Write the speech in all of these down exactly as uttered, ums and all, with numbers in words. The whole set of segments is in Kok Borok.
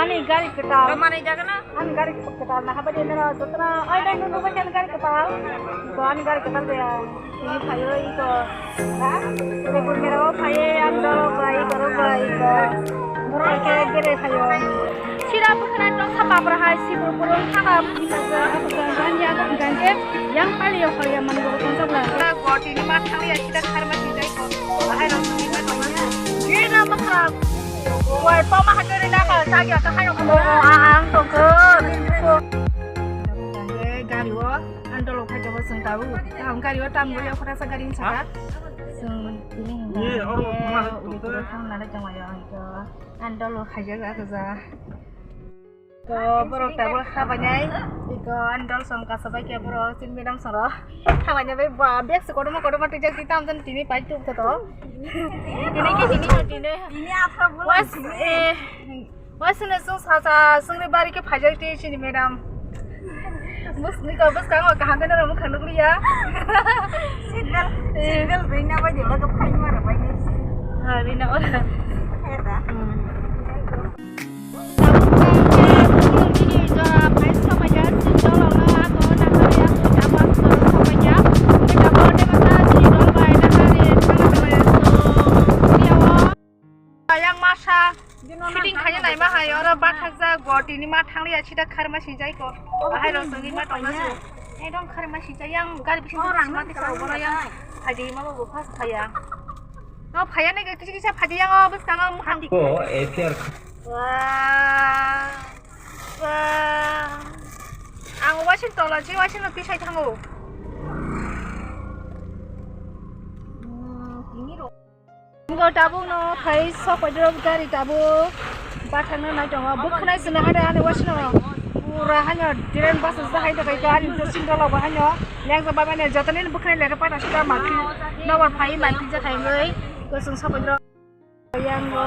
Ani gari kwtal. Ani gari kwtal na habadi nero jotna. Ai dai nunu bai ani gari kwtal. Ko ani gari kwtal de. Ini phayo iko. Ha? Ini pun mero phaye ang dolo bai koro bai ko. Borok ke gere phayo. Sira bukhna tong sa babra hai sibur burung thanga. Ganja ganja yang pali yo khoya man borok tong sa bla. Goti ni ma thang ya sida kharma sida ko. Bahai rong ni ma ko. Gere na ma kha. Wai, poma hajori na ka, sagi ka hayo ko. Ang to ko. Gari o, andolo khai jabo sung tabu. Ang gari o tam gori o khota sa gari saka. Sung tini hingga. Ye, oro ma to. Thang nana jong ayo ang to. Andolo khai jaga ka ja. To borok tabuk habainai, iko ani dol song kasabai khe borok chini madam song rok. Habainai bai ba bag se kotorma kotorma twijak twi tamjani tini pai tuk to. Tini ke tini tini. Tini afro bulan was, tini. Eh, was ne sung sa sa sungri bari ke phajak twi chini madam. Bus ni ko bus kango kaham ke noro mukhang nukliya. Seat belt, seat belt ring na bai de ba ko phai mara bai ne. Ha, ring na ora. Heda. Hmm. Yang masa shooting khaina naima hai oro bathakjak gotini ma thangliya sida kharma sinjai ko. Bahai rok tongwi ma tongna su. Ekdom kharma sinjai yang gari bising tongma tisa obo yang. Hai di ma bo phas khaya. No phaya ne kisa kisa phadi yang o bwskango mukhang di. Ko A P R. Wah. Wah. Ang waising tola si waising no tisai thango. Hmm, tini ro. Ngo tabuk no phai sok pai dro gari tabuk. Bathang no nai tongo. Bukhnai sini hade hade waising no. Pura hanyo diren bus sa hai to kai gari to sing dolo ba hanyo. Yang sa ba mane jotoni bukhnai lere pada sida mati. Nobar phai mati ja khai ngoi. Kosong sok pai dro. Yang o,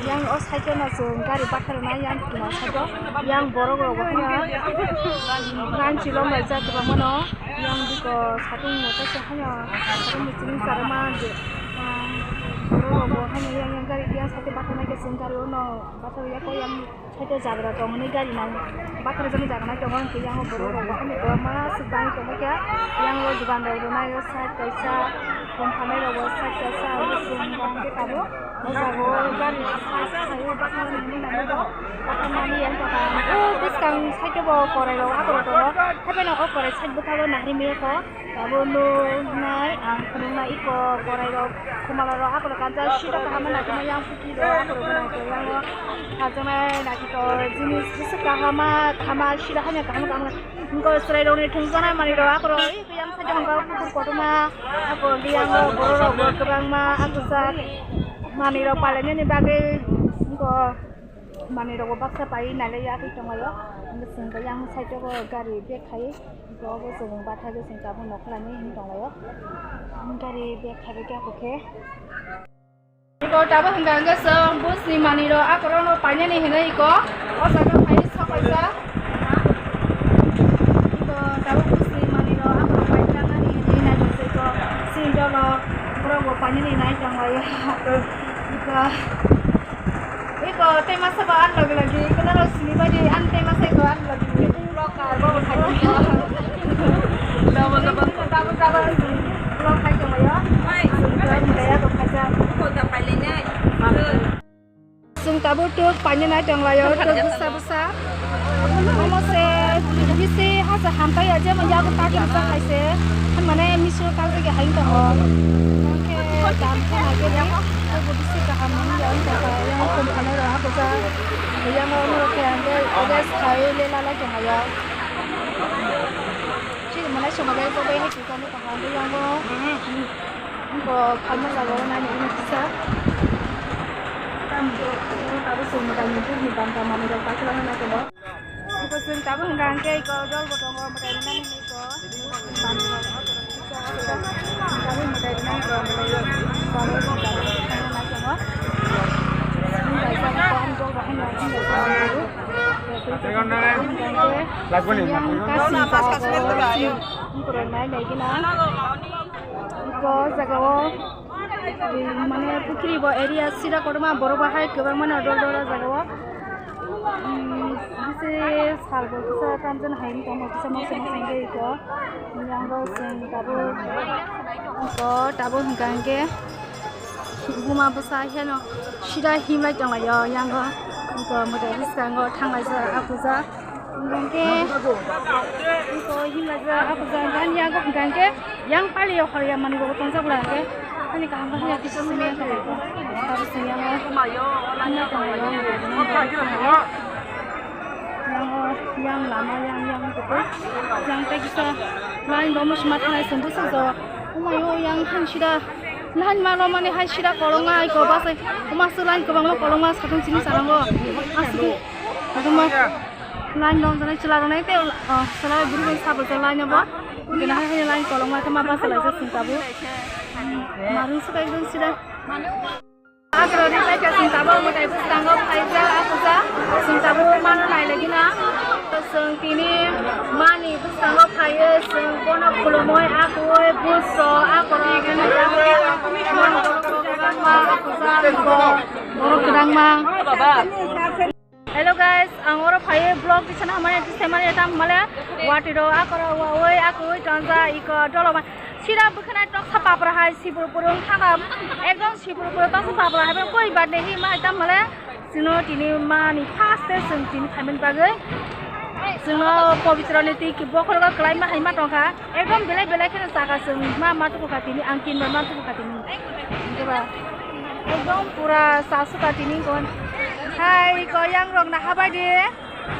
yang o cycle no chwng gari bathar na yang tuma cycle, yang borok rok bo phano nang chilom bai jak kwbangma no, yang biko satung moto se phano satung ni chini charama je, ah, borok rok bo phano yang, yang gari yang cycle bathar na khe chwng gari o no bathar ya ko yang. Haikhe jagra tongmani gari nang bathar jani jaga nai tongo, hwnkhe yang borok rok bo haino kwbangma swk bangwi tongkha, yang o dogan rok rwnai o side kaisa, tongphanai rok bo side kaisa, hwnkhe chwng hwnkhe tabuk o jaga o gari sai sai bathar nangmani nangmani tongo, bathar nangmani yang tongkha. O bwskang side o bo korai rok akorok tongo, haiphano o korai side bwkhao nahri maya kho. Abo nuknai ang phunuknai iko korai rok khumala rok akorok kansa sida kaham nai tongma yang puki rok akorok nai tong yang o hajaknai nai tong jinis bwswk kahama kahama sida hamya kahama kahama nai tong chwrai rok ni thwngjaknai manwi rok akorok iko yang side hwnka kuphur kotorma ako yang o borok rok bo kwbangma akwchak manwi rok palainani bagwi iko. Manwi rok bo baksa pai nai lai ya twi tong lai o. Hwnkhe chwng khe yang side o gari bag khai, hwnkhe obo chwng bathai khe chwng tabuk nokhlani hinwi tong lai o. Gari bag khai bai khe ako khe. Iko tabuk hwnkha hwnkhe chwng bus ni manwi rok akorok no painani hinwi iko. O jaga phai sok kaisa. Iko tabuk bus ni manwi rok akorok painani hinwi nai tong se iko. Sini dolo borok bo painani nai tong lai o. Iko. Iko tei masa ba ang lagi lagi, iko naro sini badi ang tei masa iko ang lagi. Vlogger, vlogger khai tongmo. Double, double. Double, double. Vlog khai tongmo yo. Hai, ang kaya ko khaja. Ko da paile ne. Chwng tabuk tuk painani nai tong lai o, tuk bwsa bwsa. Omo se bisi hasa hamtai ya, jemon yago kaki bwsa hai se. Mane miso kaki ge hai tongo. Hwnkhe dam khe hai khe ni, obo bisi kaham mani ya wngkha kha, yang kom khanai rok ha bwsa. Yang o norok khe ang khe odes khai le la lai tong hai ya. Chini mane somo bai bo bai hai khe kani kaham yang o. Bo khalma jaga o nai nai kisa. Tam bo tabuk chwng mwtai ni bukni bam tang manwi rok paithak nai tongo. Bo chwng tabuk hwnka hwnkhe iko jol bo tongo mwtai rwnani hinwi iko. Manwi rok tabuk mwtai rwnani tongo. Tabuk mwtai rwnani tongo. Chwng kaisa bo ang jol bo haino ang jol bo tongo. Yang kasing kasing iko rok nai nai gina. Iko jaga o, mane, pukhri bo area sira kotorma borok bahai kwbangma no dol dol o jaga o. Se salbo kisa tamjani hai wngtongma kisa moksa moksa wngwi iko. Yango chwng tabuk, iko tabuk hwnkha hwnkhe buma bwsa heno sida himlai tonglaio yango. Iko mwtai bwskango thanglaijak apujak. Hwnkhe iko himlaijak apujak hwnkhe ani yango hwnkha hwnkhe yang pali hor ya mani bo tongjak bwla hwnkhe ani kaham kaham ya kisa simi tabuk chwng yango himlai tonglaio. Yang, yang lama yang, yang kutu. Yang tei kisa line bo musi ma thangnai chwng bwsajak. Omayo yang han sida. Nahani ma romani hai sida kolongma ai ko basai. Oma su line kwbangma kolongma satung sini sarango. Asli. Aduma line dong janai chwla rwnai tei, oh, chwla buru bai sabo line bo. Gana hai line kolongma khe ma basa lai chwng tabuk. Marung suka ekdom sida. Akrori paikha chwng tabuk mwtai bwskango phaijak, apujak. Chwng tabuk mano nailaigwino. Chwng tini mani bwskango phaiwi chwng bono khulumwi, akwui, buso, akorok, borok kwbangma. Hello guys, ang oro phaiwi vlog tisana hamani tisai mani tam male watwi rok akorok wawi akwui tonja iko dolo. Sira bwkhwnai toksa papra hai sibur purung thangam. Ekdom sibur purung toksa papra hai koi bad nehi ma tam male. Sino tini mani first day sing tini khaimani bagwi. Sino pobitro ni twi ki bokhorok kwlai ma hai ma tongkha. Ekdom belai belai kheno saka sing ma ma tuku kha tini ang tin ma ma tuku kha tini. Diba? Ekdom pura sa suka tini kon. Hai ko yang rok na habai de.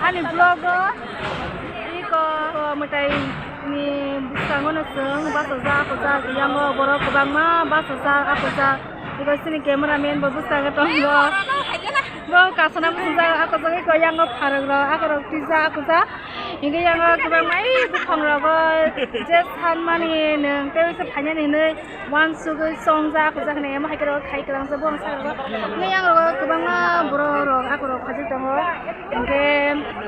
Ani vlog o iko mwtai ni bwskango no chwng bachajak akhojak, yango borok kwbangma bachajak akhojak. Iko chini camera man bo bwskango tongo. Bo kasana bwsajak akhojak, iko yango pharok rok akhorok twijak akhojak. Hingke yango kwbangma ei buphang rogo je sanmani nwng tei se phainani hinwi. Wansugwi chongjak, akhojak hinwi emo hai khe khai kwlangsa borok sakgo. Hwnwi yang rogo kwbangma borok rok akhorok khajak tongo. Hwnkhe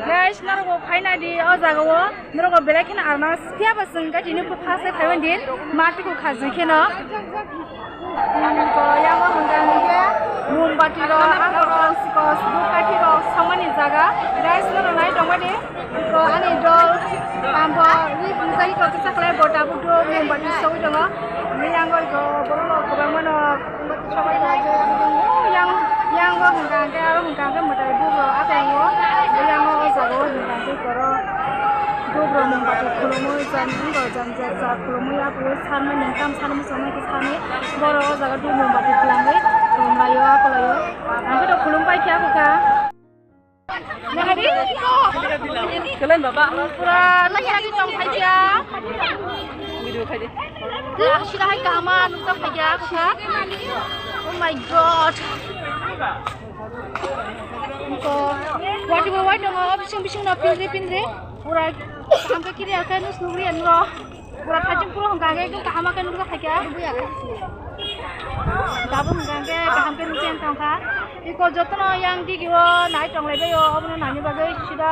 guys, norok bo phaina di o jaga o, norok bo belai kheno arma phiya ba chwng khe tini first khai mani din ma tuku khajak kheno. Hwnkhe yang o hwnkha hwnkhe mombati rok akhorok sikos bukathi rok songmani jaga. Guys, norok nai tongmani. Iko ani dol tambo ri bwsai iko kisa khlai bo tabuk do mombati sogwi tongo. Ani yango iko borok rok kwbangma no mombati sogwi tongo. Yang, yango hwnkha hwnkhe aro hwnkha hwnkhe mwtai bugrok akango. Yango o jaga o hwnkha hwnkhe iko ro bugrok mombati khulumwi jan wngkha jan jar jar khulumwi aphuru sanmani tam sanmani chongmani khe sanwi borok o jaga do mombati khulumwi khulumlaio akholaio. Ang khe to khulum pai khe akhokha. Kelen baba. Pura lagi lagi tong khaija. Video khaidi. Sida hai kahama nukjak khaija kha. Oh my god. Ko wati bo wai tongo bising bising no pindri pindri. Pura kaham khe kiri akai nus nugri anro. Pura thajin pura hwnkha khe ekdom kaham khe nukjak khaikha. Tabuk hwnkha khe kaham khe nukjak tongkha. Iko jotono yang digi o nai tonglai bai o, obono nani bagwi sida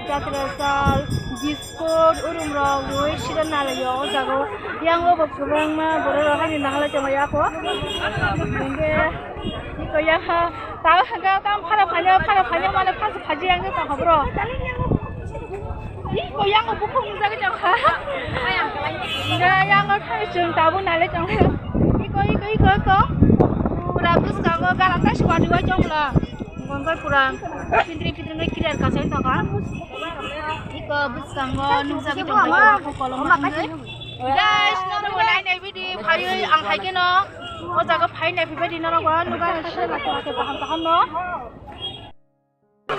jatra sal, biskut, urum rok rwi sida nalai o, o jaga o. Yang o bo kwbangma borok rok hani nahalai tonglai ako. Hwnkhe iko yang ha, tabuk hwnkha tamo phara phaino, phara phaino mane phasu phaji yang tongkha bro. Iko yango bukhuk nukjagwi tongkha. Hwnkhe yango thani chwng tabuk nailai tongkha. Iko, iko, iko, iko. Pura bwskango gana taisi wadi wai tongla. Hwnkhe pura pindri pindri wngwi clear kasai tongkha. Iko bwskango nukjagwi tongkha kolom wngwi. Guys, norok bo nai nai bidi phaiwi ang hai kheno o jaga phai nai phaibai di norok bo nukha kaham kaham no.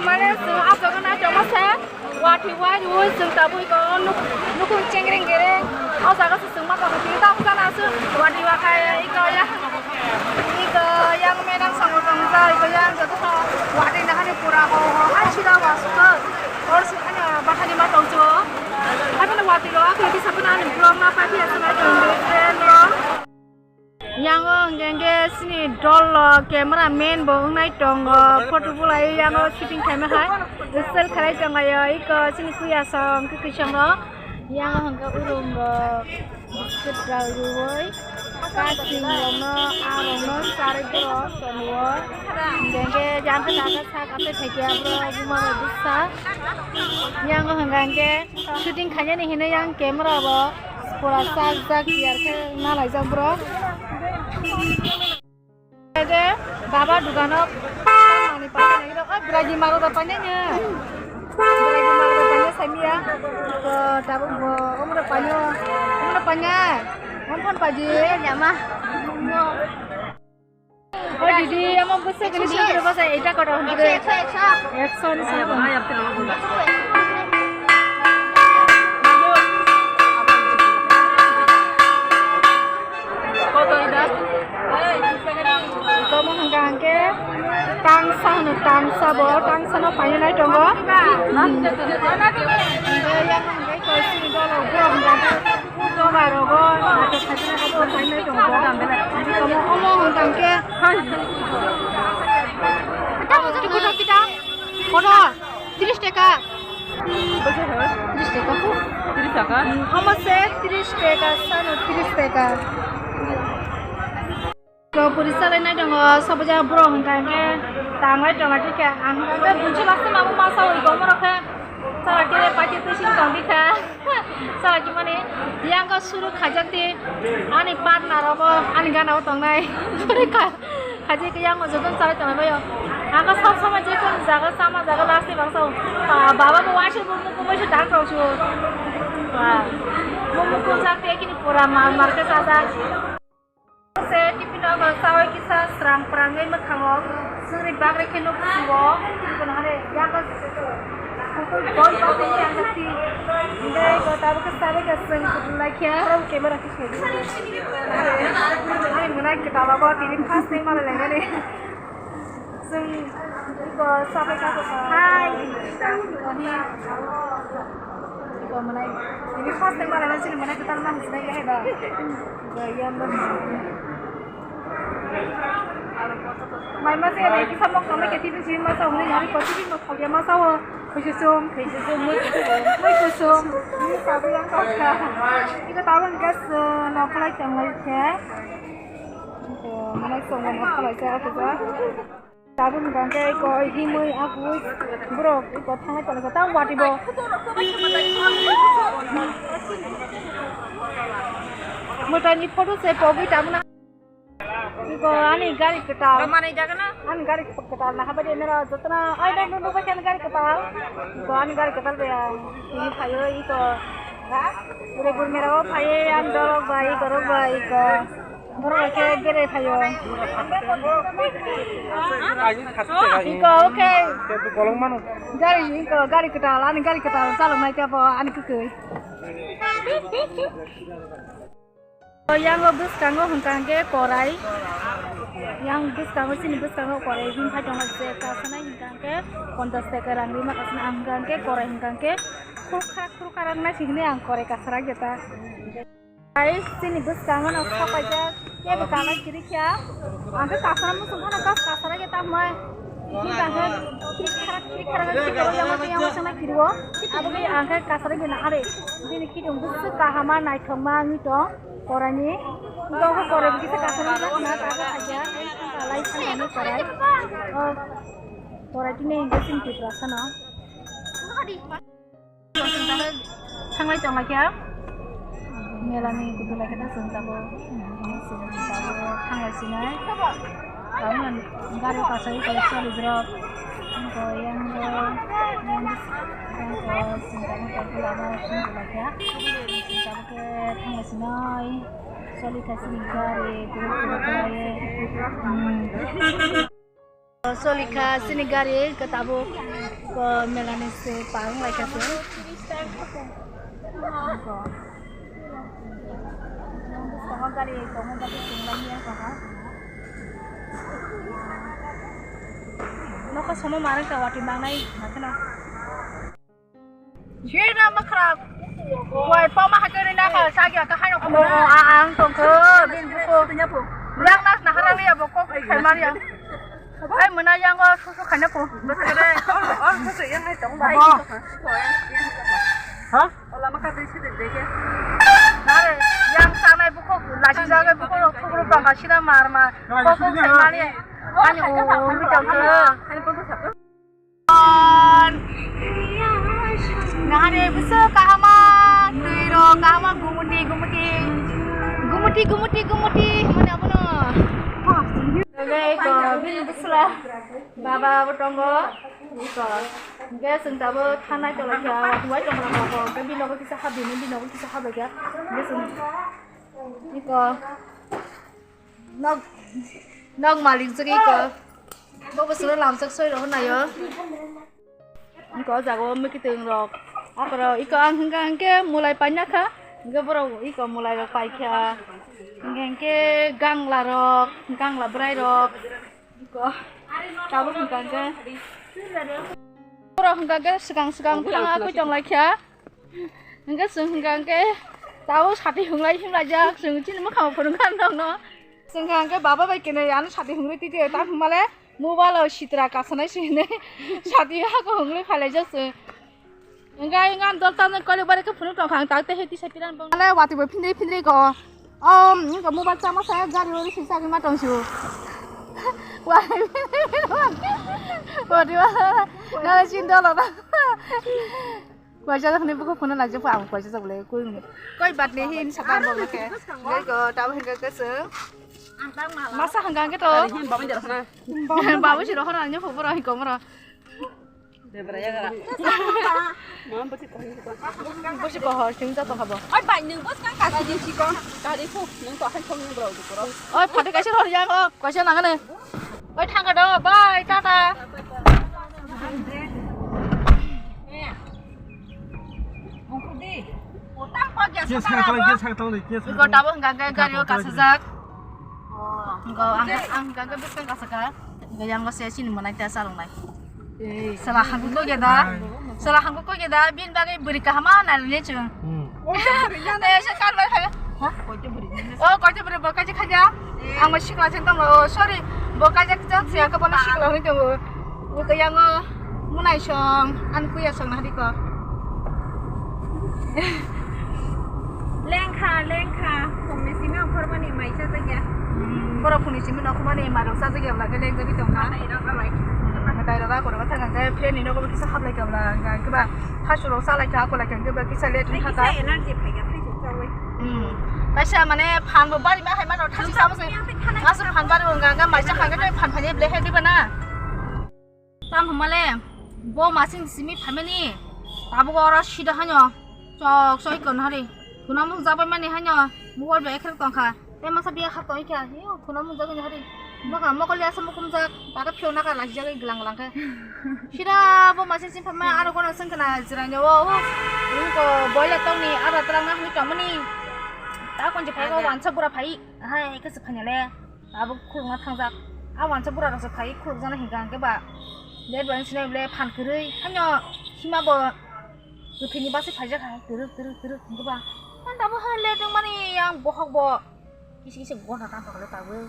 Mane chwng ah jaga nai tongma se watwi wai rwi chwng tabuk iko nuk-, nukhung chengreng gereng. O jaga se chwng ma tongo tini tabuk jana se watwi wakhai iko ya. Iko yang medang sango tong ja iko yang joto watwi nahani pura ho ho hai sida wa suka. Or se ani bathani ma tong jo. Hai mane watwi rok akhe kisa phano ani vlog ma pai phiya se nai tong de friend rok. Yango hwnkhe hwnkhe chini dolo camera man bo wngnai tongo, photo bulai yango shooting khaima hai sel khlai tonglaio. Iko chini puya song khe kwisong rok yango hwnkhe urum rok biscuit rok rwui Kasing rokno, a rokno charwi borok tongo. Hingke jang khe daga sak asai khaikhe abro buma bai bwsa. Yango hwnka hwnkhe shooting khainani hinwi yang camera bo pura sak jak tiyar khe nalaijak borok. Ede baba dugano tamani painani ro, oi bwragi maro da painani. Bwragi maro da painani samiya. Ko tabuk bo omro painyo, omro painai. Om phone paji. Jama. Oi didi, amo bwswk ni sundro bwsa eta kotor hwnjak. Ekso, ekso. Ekso ni sundro. Komo hwnka hwnkhe tangsa hwno, tangsa bo, tangsa no painai tongo. Hwnkhe yang hwnkhe koichini dolo borok hwnkhe. Toga rogo naithok khaijak abo painai tongo. Omo, omo hwnkha khe. Kotor kita? Kotor. Tris taka. Tris taka ko? Tris taka? Omo se tris taka, sano tris taka. Ko puri salai nai tongo, sobo ja borok hwnkha khe tanglai tonglai khe ang hwnkha khe bunsi last time abo masa oi tongma rok khe sala khe paiti twi sing tong di kha. Sala khe mani yang ko suru khajak di ani partner obo ani gana o tongnai. Puri kha, khaji khe yang o joto salai tonglai baio. Ang ko sob somoi je kono jaga sama jaga last time ang sao. Baba bo waisa bo mukumai se dang tong su. Bo mukum jak te kini pura mar mar khe sajak. Se tiffin o bo chaui kisa srang phrangwi mwkhango swngri bagri khe nuk suo. Kono hare yago kutung boi bagri khe ang si. Hingke ko tabuk khe chaui khe swng kutung lai khe. Oro camera khe sedi. Ani mwnai kwtal obo tini first time malai lai mani. Chwng iko sabai kha hai. Ani iko mwnai. Ini first time malai chini mwnai kwtal mang sinai khe ba. Ba yang ba. Mai ma se bai kisa mok tong ke T V si ma sa hwnwi hari ko T V mok khogya ma sa o. Khuisum. Khuisum, mui kusum. Mui kusum. Ini sabai yang kha. Iko tabang gas no khlai tong lai khe. Iko mwnai song no khlai khe ako ja. Tabuk hwnkha khe iko himwi akwui borok iko thanglai tonglaikha tamo watwi bo. Mwtaini photo se pogwi tabukno. Iko ani gari kwtal. Ani gari kwtal naha bai de nero jotono ai dai nunu bai khe ani gari kwtal. Iko ani gari kwtal bai ang tini phaio iko. Ure bur mera o phaio ani dorok bai borok bai iko. Borok khe bere phaio. Iko, okay. Gari, iko, gari kwtal, ani gari kwtal chalok nai tebo, ani kwkwi. Yang o bwskango hwnkha hwnkhe korai. Yang bwskango, chini bwskango korai, him phai tongo je kasanai hwnkha hwnkhe ponchash taka rang rima kasana hwnkha hwnkhe korai hwnkha hwnkhe khurkha khurkha rang nai sini ang korai kasara jeta. Guys, chini bwskango no sapaijak, kebo kanai kiri kha. Ang khe kasara muchung phano kas kasara khe tamoi. Hingkha khe kiri khara kiri khara khe kiri khara khe yang yang sangna kiri o. Abo khe ang khe kasara khe na are. Bini kidong bwswk kahama naithokma wngwi tong korani. Hingkha o khe korai kisa kasara khe na kaisa kaisa. Lai sangani korai. O korai tini hingkhe chini Tiprasa no. Thanglai tonglaikha. Melani kutulai khe ta chwng tabuk. Chwng tabuk thanglai sinai. Tabuk gari kasai koi choli drop. Ang koi yang do, yang do, yang koi chwng tabuk tongkhe lama chwng tonglaikha. Chwng tabuk khe thanglai sinai. Choli kha chini gari, drop drop khlaiwi. Hmm. Solikha chini gari khe tabuk ko melani se parung laikha se. Ko. Tongo gari, tongo gari, tongo gari, tongo. Nokha somo marang ka wati mangnai, makheno. Jena makhra. Wai pama hakari na ka sagya ka hayo ko. A ang tongkho bin buko. Yang nas na harang ya boko khai maria. Ai muna yang go susu khanya ko. Or or ko yang ai tong bai. Ha? Ola maka dei se dei ke. Nare yang sanai buko lasi jaga buko. Tongka sida mar mar. Kok kok saimani. Ani o wi tongka. Nahani buso kahama twi ro kahama gumuti gumuti. Gumuti gumuti gumuti. Mane abono. Ego bini busla. Baba bo tongo. Iko. Hingke chwng tabuk thanai tonglaikha, watwi tonglaikha, hingke bini nogo kisa habini, bini nogo kisa hablaikha. Hingke chwng iko nok, nok malik jwk iko. Bo bwswk lamchak soi rw hwnaio. Iko o jaga o mwkhitwng rok. Aphuru iko ang hwnka hwnkhe mwlai paina kha. Hingke borok iko mwlai rok paikha. Hingke hingke gangla rok, gangla bwrai rok. Iko. Tabuk hwnkha hwnkhe. Borok hwnkha hwnkhe swkang swkang thangna koi tonglaikha. Hwnkhe chwng hwnkha hwnkhe tabuk sati hwnglai himlaijak, chwng chini mwkhang phunukha nokno. Chwng hwnkha hwnkhe baba bai kene ano sati hwnglai twi twi ta hwnmale mobile o sitra kasanai se hinwi sati hako hwnglai phailaijak chwng. Hwnkhe ang dol tamni koilok bari khe phunuk tongkha ang tak tei heti sai piran bong. Ale watwi bo phindri phindri ko. Om, wngkha mobile chama saya gari o risi sagwi ma tong su. Wa. Wa diwa. Na sin dol da. Kwaisa jak ni buku phone la jak ang kwaisa jak le koi ni. Koi bat ni hin sa kan bong ke. Ngai ko ta hin ke se. Masa hanggang ke to. Babu jero khana. Babu jero khana ni phobor ai komro. Debra ya gara. Mama bati koi ni ko. Busi ko hor sing ja to habo. Oi bai nung bos kan ka si si ko. Ka ri fu nung to hai thong ni bro ko. Oi phate kaisa hor ya ko. Kaisa nang ne. Oi thang ka do. Bye tata. Yes, ha, tong, yes, ha, tong, yes, ha, Iko tong. Tabo hingka hingka gari o kasajak. Iko ang ang hingka hingka bwskang kasaka. Iko yang o se sini manai ta salong nai. Sala hangko ko geda. Sala hangko ko geda. Bin bagai beri kahama nai le chung. Hmm. Te se kal bai khaja. Ha? Oh, koito beri bo kaji khaja. Ang bo sikla chen tong. Oh, sorry. Bo kaja khaja siya ko bono sikla hoi tong. Iko yang o munai song, an kuya song nahari ko. Lengkha, lengkha. Phungni simi okhormani maisa jakya. Hmm, borok phungni simi nokhormani marok sajak ya, lage leng jagwi tongkha. Matai rok ralai. Matai rok akorok thang khe friend ni nogo kisa hablai kha bla, hwnkha khe ba hasu rok salai kha, akolai kha khe ba kisa let wngkha kha. Energy phai kha, phai kha chawi. Hmm. Kaisa mane phan bo bari ma hai ma rok thang sa bo se. Asuk phan bari wngkha khe maisa kha khe phan phai le ble hai diba na. Tamo hwnmale, bo masing simi phaimani, tabuk oro sida haino, chok chok ikon hari, thuna mung jabai mani haino, mobile bai ekhrek tongkha, tei masa biya kha tongkha, hiyo thuna mung jagani hari, mokha mokol ya sa mukum jak, taka phiyok naka lajak glang glang khe, sida bo masing simi phaimani aro kono sengkana jirani o, o, ko boila tongni, ada terang na hini tongmani, ta konje phai ko wansa bura phai, hai, ekhe se phanyale. Abo khulukna thangjak. A wansa bura rokse phai khulukjaknai hinkha hinkhe ba let bai sinai bole phan kwrwi haino hima bo kwthwini basi phaijak hai twrwk twrwk twrwk hinkhe ba. Ani tabuk hai let wngmani yang bohok bo kisi kisi gonha tang tokle tabuk.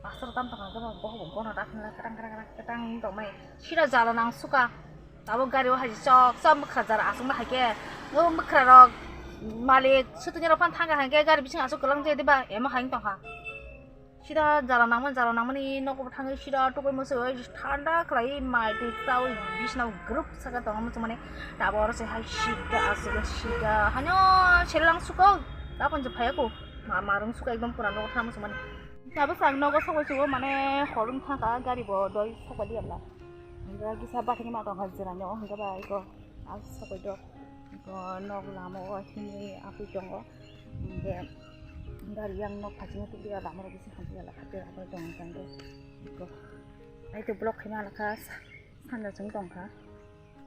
Pastor tang tokle ba bohok bo gonha tang kwtang kwtang kwtang wng tongmani sida jala nang suka. Tabuk gari o hai chok chok mwkha jara achukna hai khe o mwkra rok malik shooting rok phano thang kha hai khe gari bising achuk kwlang jai diba emo hai wng tongkha. Sida jala nangmani, jala nangmani nogo bo thangwi sida tubui muchungwi thanda khlaiwi mai twi chawi bisna group saka tongo muchungmani. Tabuk oro se hai sida aswk sida haino selang suko tabuk je phaiya ko ma marung suko ekdom pura nogo thang muchungmani. Tabuk sak nogo sokoi suko mane hor wng thangkha gari bo doi sokbai liya bla. Hingke kisa bathai ma tongkha jirani o hingke ba eko aswk sokoi dok. Eko nok lama o himwi apui tongo. Hingke gari yang nok phaichingno tubui ya lama rok bisi hamya la khatia abo tong tong khe. Eko aito block khaima lakha sanja chwng tongkha.